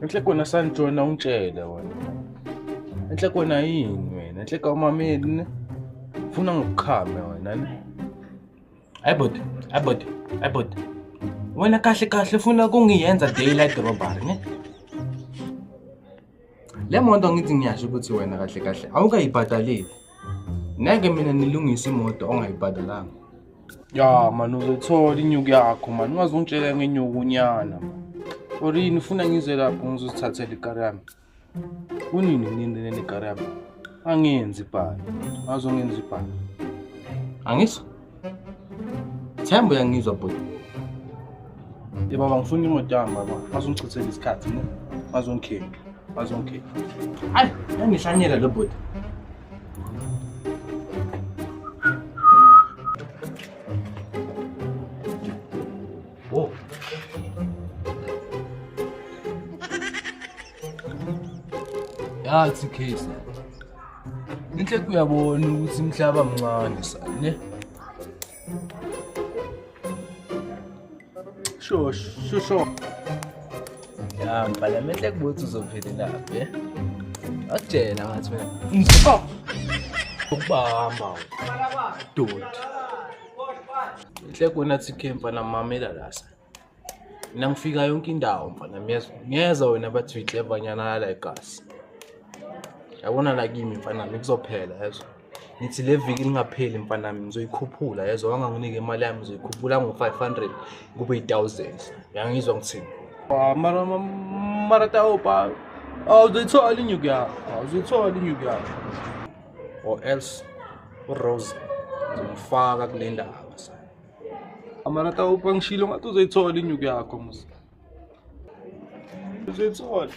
Enhle kona sanjona ungitshele wena. Enhle kona yini wena? Enhle kawumameli ne? Funa ngikukhame wena ne? Hayi bhuti, hayi bhuti, hayi bhuti. Wena kahle kahle ufuna kungiyenza daylight robbery ne? Le moto ngithi ngiyasho ukuthi wena kahle kahle awukayibhadaleli. Ngeke mina nilungise imoto ongayibhadalanga. Ya mani uzoyithola inyuku yakho mani, ungazongitshela ngenyukunyana. Or yini ufuna ngize lapho ngizozithathela ikari yami? Kunini nginindele nekari yami? Angenzi ibhali, angazongenza ibhali. Angizwa? Themba uyangizwa bhuti. Ye baba ngifuna imoto yami baba, ngazongichithela isikhathi ne? Ngazongikhipha, ngazongikhipha. Hayi, yangihlanyela lo bhuti. Oh. Yathi case. Inhle kuyabona ukuthi umhlaba mncane sane. Sure, sure, sure. Ya mfana menhle kubuthi uzophelelaphi eh? Akutshela ngathi wena. Ngizokubamba. Doti. Inhle kona TK mfana mamela la sa. Mina ngifika yonke indawo mfana ngiyezwa. Ngiyezwa wena bathi uyikleva nyana la igasi. Yabona la kimi mfana kuzophela yezwa. Ngithi le viki lingapheli mfana wami ngizoyikhuphula yezwa wanganginika imali yami ngizoyikhuphula ngo-500 kube yi-1000. Uyangizwa ngithini? Ah, mara mara taopa. Awuzoyithola inyuku yakho. Awuzoyithola inyuku yakho. Or else uRose ngizomfaka kule ndaba. Mara taopa ngishilo ngathi uzoyithola inyuku yakho musa. Uzoyithola.